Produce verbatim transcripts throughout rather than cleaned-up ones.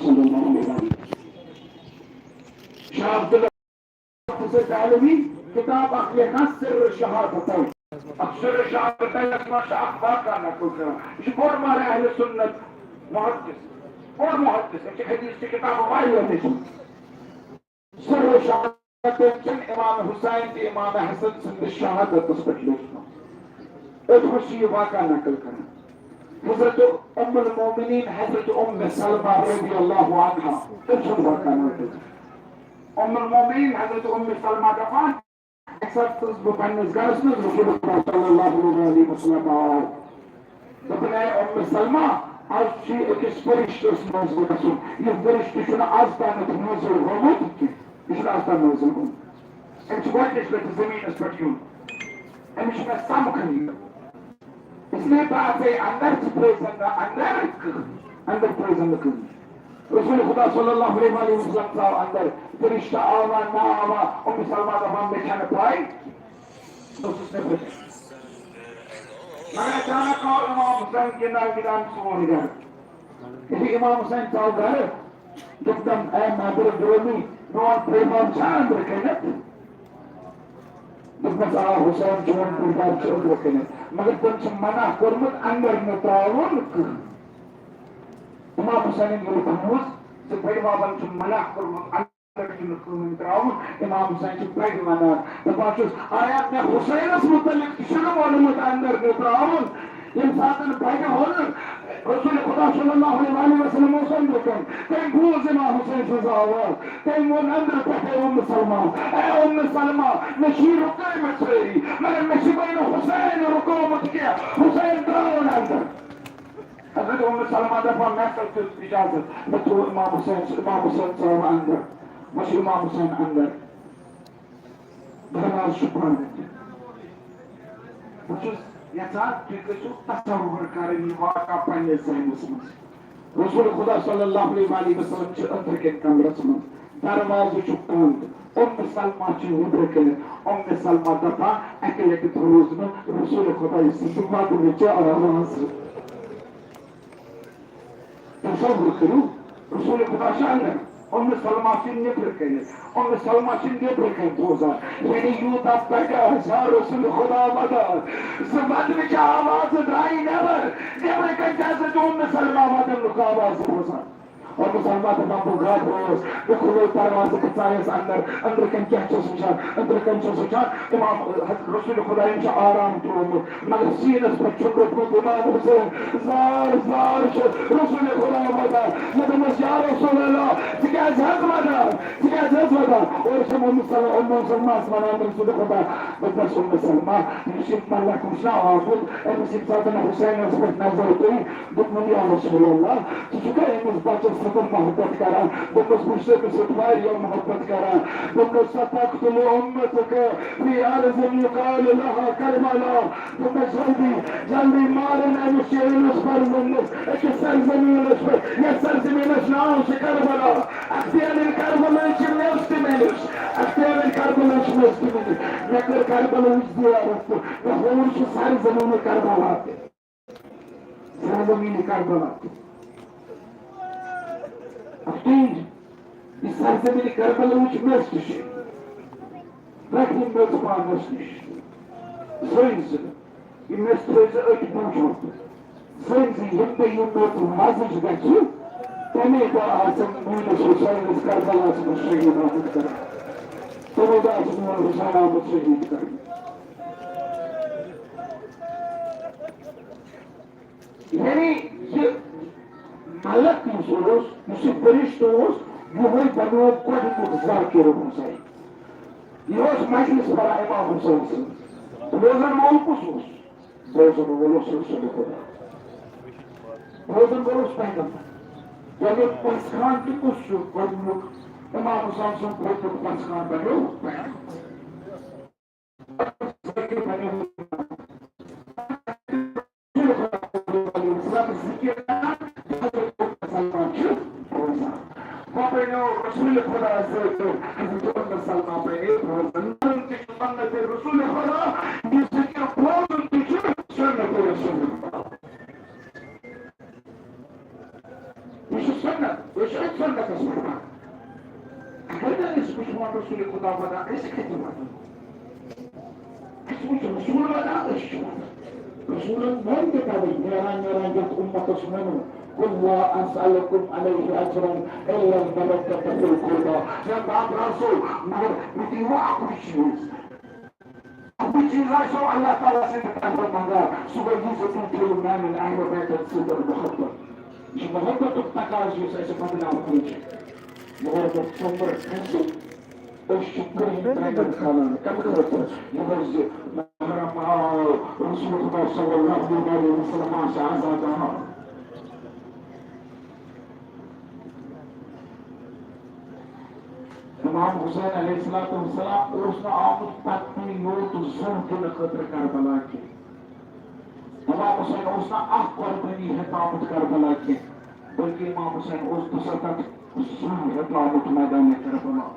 صلی اللہ علیہ وسلم۔ شاہ عبداللہ حسین دہلوی کتاب اکھ لیکھان سر شہادتین۔ اتھ سر شہادتینس منٛز چھُ اکھ واقعہ نقل کران۔ یہِ چھُ بوٚڑ مار اہل سنت محدث، بوٚڑ محدث، أمۍ چھِ حدیث چہِ کتابہٕ واریاہ لیچھمٕژ۔ سر شہادتین چھُنہٕ امام حسین تہٕ امام حسن سٕنٛدِس شہادتس پٮ۪ٹھ لیوٗکھمُت۔ أتھۍ منٛز چھُ یہِ واقعہ نقل کران۔ حضرت ام المومنین حضرت ام سلمہ رضی اللہ عنہا، تٔمۍ سُنٛد واقعہ نقل کران۔ ام المومنین حضرت ام سلمہ دپان، اکہِ ساتہٕ ٲسٕس بہٕ پننِس گرس منٛز، رسول خدا صلی اللہ علیہ وسلم آو۔ دوٚپُن، اے ام سلمہ، از چھُ أکِس فرشتس نٲزِل گژھُن۔ یہِ فرشتہٕ چھُنہٕ از تامَتھ نٲزِل گوٚمُت کینٛہہ۔ یہِ چھُنہٕ از تام نٲزِل گوٚمُت۔ أمِس چھُ گۄڈٕنِچ لٹہِ زٔمیٖنَس پٮ۪ٹھ یُن۔ أمِس چھُ مےٚ سمکھٕے یہِ۔ اس لیے بہٕ اژے اندر، ژٕ ترٛٲیزٮ۪م نہٕ اندر کٕہٕنۍ۔ اندر ترٛٲیزٮ۪م نہٕ کٕہٕنۍ۔ رسول خدا صلی اللہ علیہ وآلہ وسلم ژاو اندر۔ فرشتہٕ آوا نہ آوا، ام سلمہ دپان، مےٚ چھنہٕ پاے۔ بہٕ اوسُس نٮ۪برٕ کنہِ۔ مگر اچانک آو امام حسین گِنٛدان گِنٛدان سون گرٕ۔ یُتھُے امام حسین ژاو گرٕ، دوٚپنم، اے مدر گرٲمی، میون بٔڈۍ بب چھا أنٛدرٕ کَنٮ۪تھ؟ دوٚپمَس، آ حسین، چون بٔڈۍ بب چھُ أنٛدرٕ کَنٮ۪تھ، مگر تٔمۍ چھُ منع کوٚرمُت اندر نہٕ ترٛاوُن کٕہٕنۍ۔ امام حسینن ییٚلہِ بوٗز زِ بٔڈۍ ببن چھُ منع کوٚرمُت اندر چھُنہٕ کٕہٕنۍ ترٛاوُن، امام حسین چھُ بڑِ ونان، دپان چھُس، آیا مےٚ حسینس متعلق تہِ چھُنہٕ ووٚنمُت اندر نہٕ ترٛاوُن؟ ییٚمہِ ساتہٕ بڑِ ووٚن، رسول خدا صلی اللہ علیہ وآلہ وسلم اوس أنٛدرٕ کَنہِ، تٔمۍ بوٗز امام حسین سٕنٛز آواز، تٔمۍ ووٚن أنٛدرٕ پٮ۪ٹھَے، ام سلمہ، اے ام سلمہ، مےٚ چھِ یہِ رُکٲومٕتۍ سٲری، مگر مےٚ چھِ وۄنۍ نہٕ حسین رُکومُت کینٛہہ، حسین ترٛاوُن اندر۔ حضرت ام سلمہ دپان، مےٚ ہسا دیُت اجازت، مےٚ تھوٚو امام حسین، امام حسین ژاو اندر، وۄنۍ چھُ امام حسین اندر۔ بہرحال چھُ پانہٕ تہِ۔ بہٕ چھُس یژھان تُہۍ گٔژھِو تصور کرٕنۍ یہِ واقعہ پننِس ذہنس منٛز۔ رسول خدا صلی اللہ علیہ وآلہ وسلم چھِ أنٛدرٕ کَنہِ کمرس منٛز، دروازٕ چھُ بنٛد، ام سلمہ چھِ نیٚبرٕ کَنہِ۔ ام سلمہ دپان، اکہِ لٹہِ بوٗز مےٚ رسول خدایہِ سٕنٛدِ ودنٕچہِ آوازٕ۔ تصور کٔرِو، رسول خدا چھِ اندر، ام سلمہ چھِ نیٚبرٕ کَنہِ، ام سلمہ چھِ نیٚبرٕ کَنہِ بوزان، یعنی یوٗتاہ پگاہ آسہِ ہا رسول خدا ودان، زِ ودنٕچہِ آوازٕ درٛایہِ نیٚبر، نیٚبرٕ کَنہِ تہِ ہسا چھِ ام سلمہ ودنُک آواز بوزان۔ ام سلمہ دپان، بہٕ گابرووُس، مےٚ کھُلوو دروازٕ، بہٕ ژایس اندر، أنٛدرٕ کَنہِ کیٛاہ چھَس وٕچھان؟ أنٛدرٕ کَنہِ چھَس وٕچھان، امام حضرت رسول خدایَن چھُ آرام ترٛوومُت، مگر سیٖنَس پٮ۪ٹھ چھُ روٚٹمُت امام حسین۔ زار زار چھُ رسول خدا وَدان۔ مےٚ دوٚپمَس، یا رسول اللہ، ژٕ کیٛازِ حظ وَدان؟ ژٕ کیٛازِ حظ وَدان؟ اورٕ چھَم ام سلمہ، ام سلمہ ٲس وَنان، رسول خدا، بہٕ دوٚپمَس، ام سلمہ، یُس یہِ ملک وٕچھنہٕ آمُت، أمِس ییٚمہِ ساتہٕ حسینَس پٮ۪ٹھ نظر پیٚیہِ، دوٚپمَن، یا رسول اللہ، ژٕ چھُکھا أمِس بَچَس سۭتۍ محبت کران؟ دوٚپمَس، بہٕ چھُس أمِس سۭتۍ واریاہ محبت کران۔ دوٚپمَس، ستقتل امتک فی ارض یقال لها کربلا۔ دوٚپمَس، جلدی، جلدی مارن أمِس چٲنِس فرزندس أکِس سرزمینس پٮ۪ٹھ، یتھ سرزمینس ناو چھُ کربلا۔ اختیارن کربلا چھِ مےٚ تہِ مِلِس، اختیارن کربلا چھِ مےٚ تہِ مِلِس۔ مےٚ کٔر کربلاہٕچ زیارت تہٕ مےٚ ہوو سُہ سرزمین کربلا تہِ۔ سرزمین کربلا۔ افطین، یہِ سرزمین کربلا وٕچھ مےٚ تہِ چھِ۔ رَٹھ یہِ میٚژ پانَس نِش۔ زٔنۍ زٕ، یہِ میٚژ تھٲے زِ أتھۍ موٗجوٗد۔ زٔنۍ زٕ، ییٚمہِ دۄہ یہِ میٚژ وۄزٕج گژھِ، تَمے دۄہ آسن میٲنِس حسینس کربلاہس منٛز شہید آمُت کرنہٕ۔ تَمے دۄہ آسہِ میون حسین آمُت شہید کرنہٕ۔ یعنی یہِ ملک یُس اوس، یُس یہِ فرشتہٕ اوس، یِہوٚے بنیو گۄڈٕنیُک ذاکر حسین۔ یہِ اوس مجلس پران امام حسین سٕنٛز۔ بوزن وول کُس اوس؟ بوزن وول اوس رسول خدا۔ بوزن وول اوس پیغمبر۔ گۄڈٕنیُک پنٛژھ خان تہِ کُس چھُ؟ گۄڈٕنیُک امام حسین سُنٛد گۄڈٕنیُک پنٛژھ خان بنیو پیغمبر۔ رسول خدا صلی اللہ علیہ وسلم ذکر کران، حضرت ام سلمہ چھِ بوزان۔ وۄنۍ بنیو رسول خدا ذاکر، حضرت ام سلمہ بنے بوزان۔ بوزُن تہِ چھُ سنت رسول خدا، یہِ ذکر بوزُن تہِ چھُ سنت رسول خدا۔ یہِ چھُ سنت، یہِ چھِ أتھۍ سُنتَس پٮ۪ٹھ پَکان۔ اگر نہٕ أسۍ وٕچھو رسول خدا وَنان، أسۍ کَتہِ وَنو؟ اَسہِ وٕچھ رسول وَنان، أسۍ چھِ وَنان۔ رسولن ووٚن تہِ تَوَے، نیران نیران یَتھ اُمتَس ووٚنُن، "قل لا اسألکم علیہ اجرا الا المودۃ فی القربی۔" یا بابا رسول، مگر مےٚ دِیِو اَکُے چیٖز۔ اَکُے چیٖز آسیو اللہ تعالیٰ سٕنٛدِ طرفہٕ منٛگان، سُہ گوٚو یہِ زِ تُہۍ تھٲیِو میٛانٮ۪ن اہلِ بیتَن سۭتۍ محبت۔ یہِ چھُ محبتُک تقاضہٕ یُس اَسہِ بدلاو کوٚر چھُ۔ یہِ اوس نہٕ ژوٚمبر کھسُن، أسۍ چھِ کٕہٕنۍ ترٛٮ۪ن کھالان۔ کَمہِ خٲطرٕ؟ یہِ اوس زِ محرم آو، رسول خدا صلی اللہ علیہ وسلم آسہِ آزاد آمُت۔ امام حسین علیہ الصلوۃ والسلام اوس نہٕ آمُت پتہٕ یوت زُو دِنہٕ خٲطرٕ کربلا کینٛہہ۔ امام حسین اوس نہٕ اکھ قربٲنی ہٮ۪تھ آمُت کربلا کینٛہہ، بلکہِ امام حسین اوس دُسَتتھ زُو ہٮ۪تھ آمُت میدانِ کربلا۔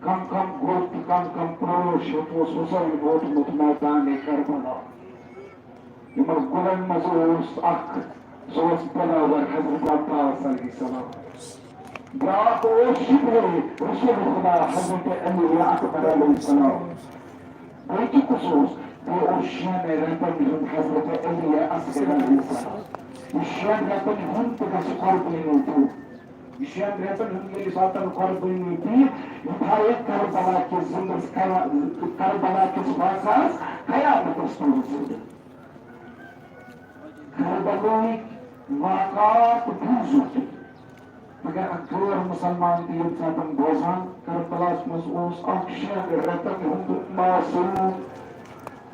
کم کم گوٚو تہٕ کم کم پوش ہیوٚت اوس حسین ووتمُت میدانِ کربلا۔ یِمن گُلن منٛز اوس اکھ، سُہ اوس دلاور حضرت عباس علیہ السلام۔ بیٛاکھ اوس شبیہ رسول خدا حضرت علی اکبر علیہ السلام۔ بیٚیہِ تہِ کُس اوس؟ بیٚیہِ اوس شٮ۪ن رٮ۪تن ہُنٛد حضرت علی اصغر علیہ السلام۔ یہِ شٮ۪ن رٮ۪تن ہُنٛد تہِ گژھِ قربٲنی دیُن۔ یہِ شٮ۪ن رٮ۪تن ہُنٛد ییٚلہِ ساتن قۄربٲنی پیٚیہِ، یہِ تھایہِ کربلا کِس زِندس قیا-، کربلا کِس واقعس قیامتس تام زِندٕ۔ کربلٲہٕکۍ واقعات بوٗزِو تُہۍ۔ مگر اکھ غٲر مُسلمان تہِ ییٚمہِ ساتن بوزان، کربلاہس منٛز اوس اکھ شٮ۪ن رٮ۪تن ہُنٛد معصوم۔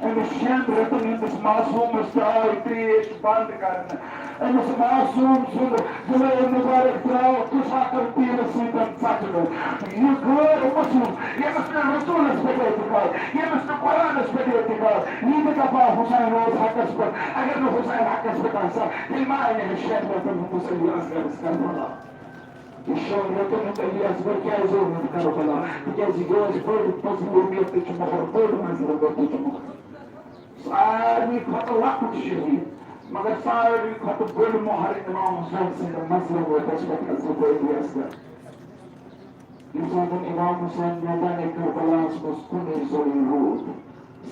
أمِس شٮ۪ن رٮ۪تن ہٕنٛدِس معصوٗمس تہِ آے تریش بنٛد کرنہٕ۔ أمِس معصوٗم سُنٛد دِلے مُبارک درٛاو کُس اکھ تیٖرٕ سۭتۍ ژٹنہٕ۔ یہِ غٲر مسلم، ییٚمِس نہٕ رسوٗلس پٮ۪ٹھ اعتقاد، ییٚمِس نہٕ قرآنس پٮ۪ٹھ اعتقاد، یہِ تہِ دپان حسین اوس حقس پٮ۪ٹھ۔ اگر نہٕ حسین حقس پٮ۪ٹھ آسہِ ہا، تیٚلہِ ما انہِ أمِس شٮ۪ن رٮ۪تن ہُنٛد علی اصغرس کربلا۔ یہِ شٮ۪ن رٮ۪تن ہُنٛد علی اصغر کیٛازِ اوٚن کربلا؟ تِکیٛازِ یہِ ٲس بٔڑ مظلوٗمیتٕچ مۄہر، بٔڑ مظلوٗمیتٕچ مۄہر۔ ساروی کھۄتہٕ لۄکُٹ شہیٖد، مگر ساروی کھۄتہٕ بٔڑ مۄہر امام حسین سٕنٛدِ مظلوٗمیتس پٮ۪ٹھ حضرت علی اصغر۔ ییٚمہِ ساتہٕ امام حسین میدانِ کربلاہس منٛز کُنُے زوٚنُے روٗد،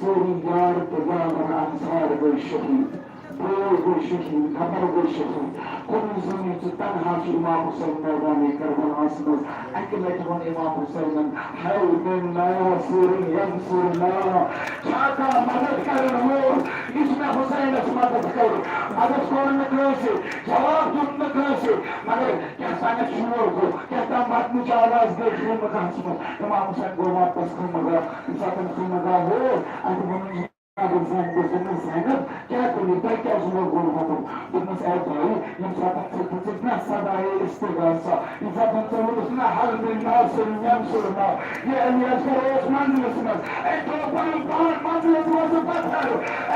سٲری یار تہٕ یاور انصار گٔے شہیٖد، بٲے گٔے شہیٖد، نفر گٔے شہیٖد۔ کُنُے زوٚنُے تہٕ تنہا چھُ امام حسین میدانِ کربلاہس منٛز۔ اکہِ لٹہِ ووٚن امام حسینن، "ہل من ناصر ینصرنا؟" چھا کانٛہہ مدد کرن وول، یُس مےٚ حسینس مدد کرِ؟ مدد کوٚر نہٕ کٲنٛسہِ، جواب دیُت نہٕ کٲنٛسہِ، مگر کیٛاہ تام شور گوٚو، کیٛاہ تام مدنٕچ آواز گٔے خیمہٕ گاہس منٛز۔ امام حسین گوٚو واپس خیمہٕ گاہ۔ ییٚمہِ ساتہٕ خیمہٕ گاہ ووت، اتہِ ووٚنُن زینب، دوٚپمَس، "زینب، کیٛاہ دٔلیٖل؟ تۄہہِ کیٛازِ لوگوُ وَنُن؟" دوٚپمَس، "اے بھائی، ییٚمہِ ساتہٕ ژٕ دِژٕکھ نا صدایے استغاثہ، ییٚمہِ ساتہٕ ژٕ ووٚنُکھ نا، حل من ناصر ینصرنا، یہِ علی اصغر اوس منزلس منٛز، أمۍ تھوٚو پَنُن پان منزلس منٛز پَتھر۔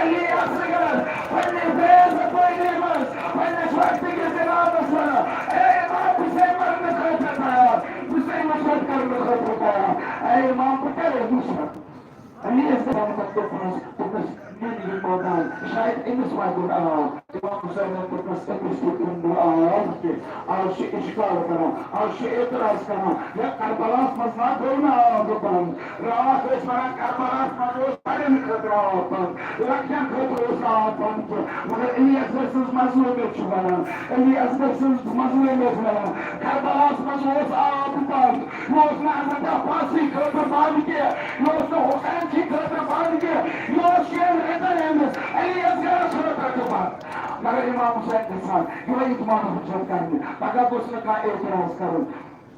علی اصغر پننہِ فیض پٲدی منٛز پننِس وقتہٕ کِس امامس وَنان، اے امام، بہٕ چھُسے مرنہٕ خٲطرٕ تیار، بہٕ چھُسے نصرت کرنہٕ خٲطرٕ تیار، اے امام، بہٕ کرے نصرت۔" علی اصغر احمد دوٚپمَس، دوٚپمَس، "نِن یہِ مٲدان، شاید أمِس واتہِ آب۔" امام حسینن دوٚپمَس، "أمِس تہِ دیُن نہٕ آب کینٛہہ، آز چھُ اشکال کران، آز چھُ اعتراض کران، یا کربلاہس منٛز ما گوٚو نہٕ آب بنٛد؟ راتھ ٲسۍ وَنان کربلاہس منٛز اوس بڑٮ۪ن خٲطرٕ آب بنٛد، لۄکٹٮ۪ن خٲطرٕ اوس نہٕ آب بنٛد کینٛہہ، مگر علی اصغر سٕنٛز مظلوٗمیت چھِ وَنان، علی اصغر سٕنٛز مظلوٗمیت وَنان، کربلاہس منٛز اوس آب بنٛد۔" یہِ اوس نہٕ حضرت عباسٕے خٲطرٕ بنٛد کینٛہہ، یہِ اوس نہٕ حسین سٕے خٲطرٕ بنٛد کینٛہہ، یہِ اوس شٮ۪ن رٮ۪تن ہٕنٛدِس علی اصغرس خٲطرٕ تہِ بنٛد۔ مگر امام حسین گژھان یِہوٚے اطمینان حجت کرنہِ، پگاہ گوٚژھ نہٕ کانٛہہ اعتراض کرُن۔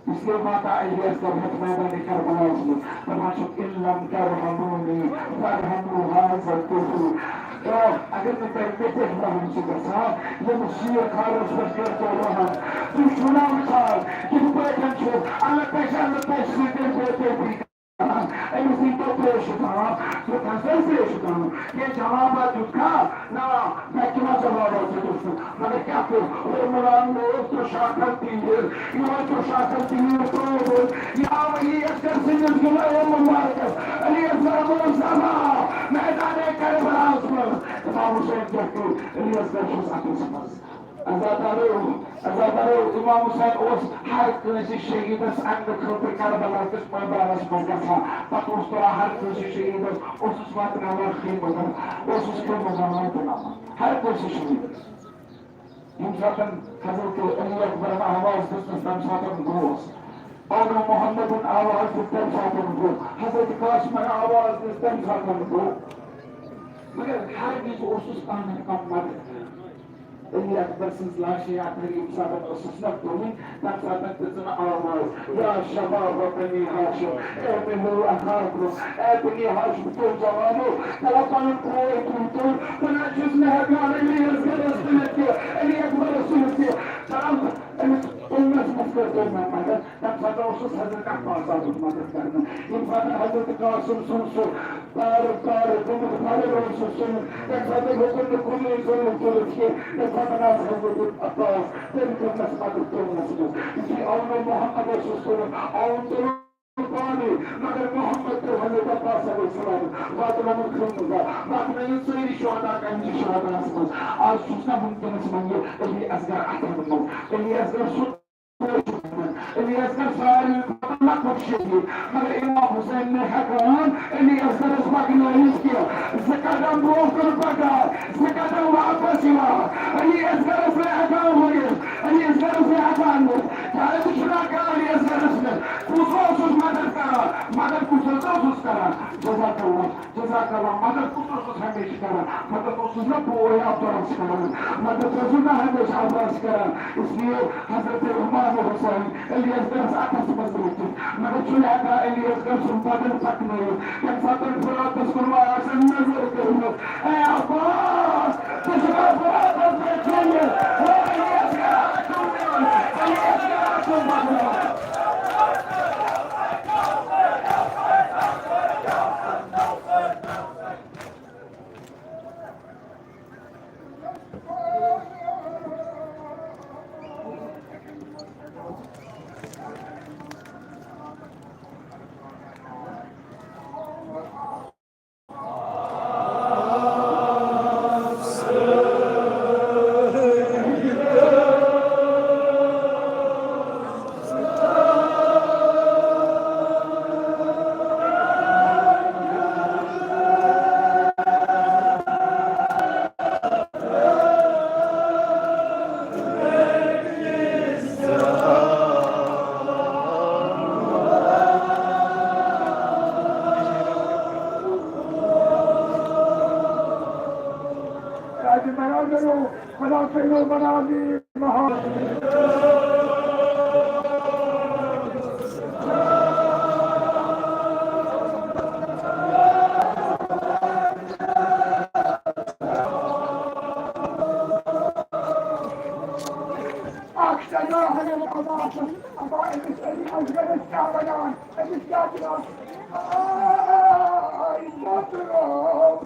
اس لیے ماتا علی اصغر ہٮ۪تھ میدانِ کربلاہس منٛز دپان چھُکھ، "ان لم ترحمونی فرحموا ھذا الطفل۔" اگر نہٕ تۄہہِ مےٚ پٮ۪ٹھ رحم چھُ گژھان، ییٚمِس شیٖر خانس پٮ۪ٹھ کٔرۍتو رحم۔ تُہۍ چھِو نا وٕچھان کِتھ پٲٹھۍ چھُ اللہ تعالیٰ چھُ اللہ تعالیٰ سۭتۍ بے عزتی کران؟ أمِس دیٖتو ترٛیشہِ تام، دیُت حظ تۄہہِ ترٛیشہِ تام؟ کینٛہہ جوابا دیُتکھا؟ نہ، نہ کینٛہہ جوابا دیُتُکھ نہٕ۔ مگر کیٛاہ کوٚر؟ عمران اوس ترٛشاکھن تیٖر، یِہوٚے ترٛشاکھن تیٖر ترٛووُن۔ یا ولی اصغر سٕنٛدِس غلام مبارکس علی اصغر گوٚو ذبح میدانِ کربلاہس منٛز۔ امام حسین کیٛاہ کوٚر؟ علی اصغر چھُس اتھس منٛز۔ عزادارو، عزادارو، امام حسین اوس ہر کٲنٛسہِ شہیدس اننہٕ خٲطرٕ کربلا کِس مٲدانس منٛز گژھان۔ پتہٕ اوس تُلان ہر کٲنٛسہِ شہیدس، اوسُس واتناوان خیمہٕ منٛز، اوسُس خیمہٕ منٛز واتناوان ہر کٲنٛسہِ شہیدس۔ ییٚمہِ ساتہٕ حضرت علی اکبرن آواز دِژنَس، تَمہِ ساتہٕ گوس۔ اولو محمدن آواز دِژ، تَمہِ ساتہٕ گوٚو۔ حضرت قاسمن آواز دِژ، تَمہِ ساتہٕ گوٚو۔ مگر ہرگز اوسُس کانٛہہ نتہٕ کانٛہہ مدد کران۔ علی اکبر سٕنٛز لاشہِ اَتھٕ ییٚمہِ ساتہٕ ٲسٕس نہ تُلٕنۍ، تَمہِ ساتہٕ دِژٕن آواز، یا شباب بنی ہاشم، اے میٛانیو اخاکو، اے بنی ہاشم کیو جوانو، تَلہ پنُن پوے تُل تُل، بہٕ نہ چھُس نہٕ ہٮ۪کان علی اصغرس تُلِتھ کینٛہہ، علی اکبرس تُلِتھ کینٛہہ۔ تَلہ أمِس تُلنَس منٛز کٔر تٔمۍ مےٚ مدد۔ تَمہِ ساتہٕ اوسُس حضرت عباس آمُت مدد کرنہٕ۔ ییٚمہِ ساتہٕ حضرت قاسم سُنٛد سُہ تارٕ، تارٕ گوٚمُت فرٕد اوسُس سُنٛد، تَمہِ ساتہٕ ہیوٚکُن نہٕ کُنُے زوٚن تُلِتھ کینٛہہ۔ تَمہِ ساتہٕ آس حضرت عباس تٔمۍ کوٚرنَس مدد تُلنَس منٛز۔ یُتھُے اولو محمد اوسُس تُلُن، اولو تُلُن پانَے، مگر محمد تُل حضرت عباس علیہ السلام واتنومُت خٲطرٕ، واتنٲیِتھ سٲری شہدا کَمہِ شہداہَس منٛز۔ آز چھُس نہ وٕنکیٚنَس وۄنۍ یہِ علی اصغر اَتھَن منٛز۔ علی اصغر سُہ علی اصغر ساروی کھۄتہٕ لۄکُٹ شہید، مگر امام حسین نہٕ ہٮ۪کان علی اصغرس پکنٲوِتھ کینٛہہ۔ زٕ قدم برونٛہہ کُن پکان، زٕ قدم واپس یِوان۔ علی اصغرس نہٕ ہٮ۪کان ؤنِتھ، علی اصغرس نہٕ ہٮ۪کان ؤنِتھ۔ کیٛازِ چھُنہٕ ہٮ۪کان علی اصغرس نہٕ؟ کُس اوسُس مدد کران؟ مدد کُس حظ اوسُس کران؟ جزاک اللہ۔ جزاک اللہ، مدد کُس اوسُس ہمیشہِ کران؟ مدد اوسُس نہ بوے عباس کران، مدد اوسُس نہ ہمیشہِ عباس کران۔ اس لیے حضرت امام حسین علی اصغرس اَتھَس منٛز رٔٹِتھ، مگر چھُنہٕ ہٮ۪کان علی اصغر سُنٛد بدن پکنٲوِتھ۔ ییٚمہِ ساتہٕ فراتس کُن آسن نظر کٔرمٕژ، اے عباس، ژٕ چھُکھا فراتس پٮ۪ٹھ کھٔنِتھ؟ اے علی اصغر، اَتھ کُن نِوان، علی اصغر، اَتھ کُن پکناوان۔ تاج برادرو، خدا کریو برادری مہا۔ اکھ سزا حضرت عباس، عباس علی اصغرس کیٛاہ ونان، أمِس کیٛاہ دِوان؟ آے مطلب۔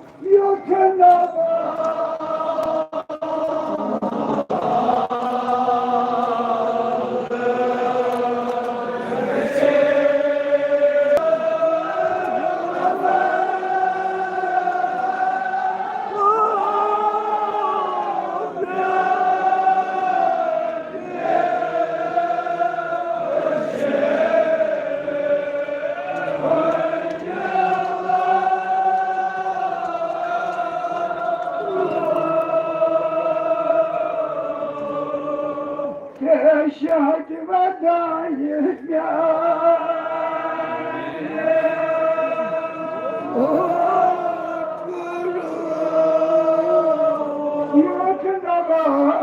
شہد وداعی یوت نبا۔